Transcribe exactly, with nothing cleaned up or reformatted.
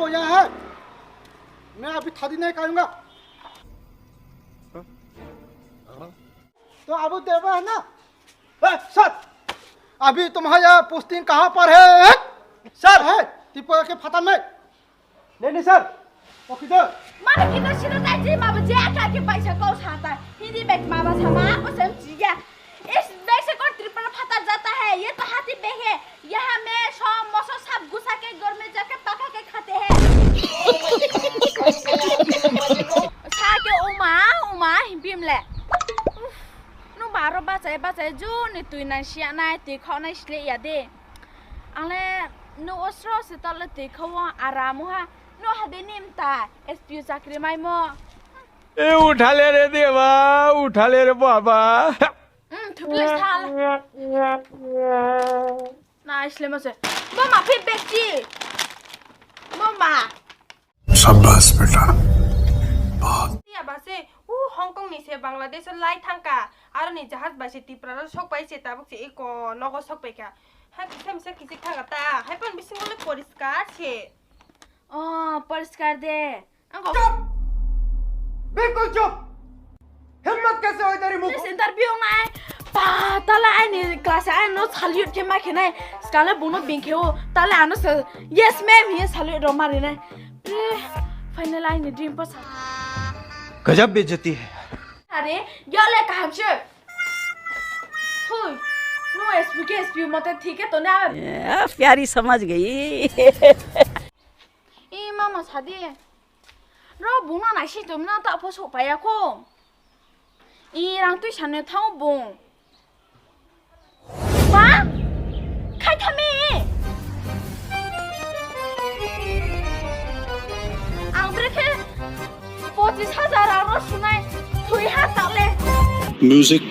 तो यहाँ है, मैं अभी थादी नहीं करूँगा। तो अभी देवा है ना? ए, सर, अभी तुम्हारा पोस्टिंग कहाँ पर है? सर, है त्रिपुरा के फटा में। नहीं, नहीं, सर, वो किधर? Mano kita sino tai ji mabo je aka ke paisa kau sata. Hindi bag maba sama aku sem jiya. Is bag se kon Tripura fata jata hai. Ye to hati bag hai. Yaha me som moso sab gusa ke ghar me jake paka ke khate hai. Sa ke uma uma himpim le. Uff, no baro bachai bachai jo ni tui nai siya nai tui khau nai sle ya de. Ale no osro se tole tui khau aram ha. No hade nim ta S P U chakri mai mo. ए उठा ले रे देवा, उठा ले रे बाबा। Hmm, thuples thal. Na isle mo se. Mama phi bekti. Mama. शाबाश बेटा, बहुत। Ya ba se, u Hong Kong ni se Bangladesh o lai thangka. Aro ni jahaj bai se Tripura ro sok pai se tabuk se eko nogo sok pai ka. Ha kisa misa kisik thangka ta. Hai pan bising ole poriskar se. Oh, poriskar de. Ang ko. चुप! बिल्कुल चुप! हिम्मत कैसे हुई तेरी मुंह This interview ngai. Pa, tala aini class ai no salute ke ma ke nai. Skala bono bing ke o. Tala ano sa yes ma'am hi salute ro mari nai. Eh, final aini dream pa sa. गजब बेइज्जती है। Are, yo le kaham se. Hui, no S P K S P U mate thik hai to na. ए, प्यारी समझ गई। I mama sadi. Ro bungno nai si tum na ta pho sok paya ko. I rang tui sane thang bung. Ba? Khai thami. Ang brekhe pochis hajar aro sunai thui ha tale. Music.